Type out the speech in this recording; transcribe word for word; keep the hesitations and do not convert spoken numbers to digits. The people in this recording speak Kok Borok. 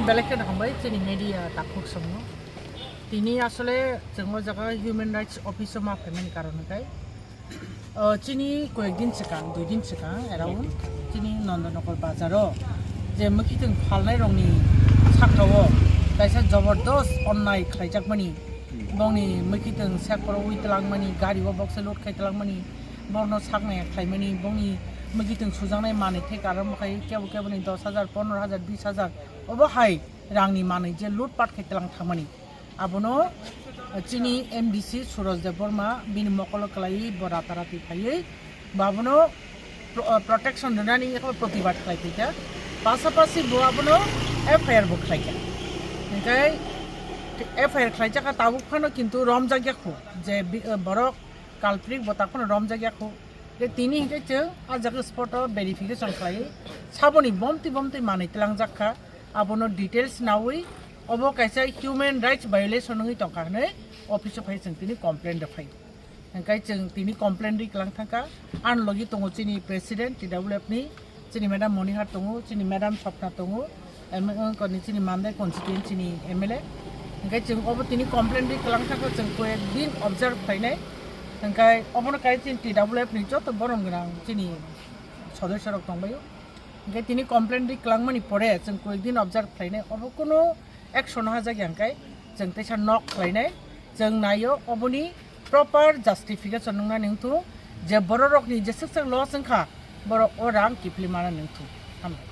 Belai kheno hambai chini media takhuk songno. Tini asole chwng o jaga Human Rights Office o ma phaimani karon hwnkhe, o, chini koyek din swkang, dui din swkang around chini Nandanagar bazar o je mwkhitwng phalnai rokni sakao kaisa jobordos onnai khlaijakmani, bongni mwkhitwng sekporo ui twlangmani, gari o boksa load khai twlangmani, borno saknai khlaimani, bongni mwkhitwng sujaknai manwi thai karon bwkhai kebo keboni dos hajar, pondro hajar, bis hajar obo hai rangni manwi je load pat khai twlang thangmani. Abono chini M D C Suraj Debbarma bini mokolo kwlaiwi bo ratarati phaiwi bo abono pro-, protection rwnani eko protibad khlai phaikha. Pasapasi bo abono F I R bo khlaikha. Hingkhe F I R khlaijakha tabuk phano kintu romjakya khu je bi-, borok culprit bo tak phano romjakya khu. Je tini hingkhe chwng a jaga spot o verification khlaiwi saboni bomtwi bomtwi manwi twlangjakha. Abono details nawi obo kaisa human rights violation wngwi tongkha hwnwi office o phai chwng tini complaint rwphai. Hingkhe chwng tini complaint ri kwlang thangkha. Ani logi tongo chini president T W F ni, chini madam Monihar tongo, chini madam Swapna tongo, em, wngkoni chini Mandai constituency ni M L A. Hingkhe chwng obo tini complaint ri kwlang thangkha, chwng koyek din observe khlainai. Hingkhe obono kai chini T W F ni joto borom gwnang chini sodosyo rok tongbaio. Hingkhe tini complaint ri kwlangmani pore chwng koyek din observe khlainai, obo kunu action no hajak ya hingkhe chwng teisa nok khlainai, chwng naio oboni proper justification wngna nengthung je bororokni jeswk swk loss wngkha borok o rang kiphilwi mana nengthung. Hambai.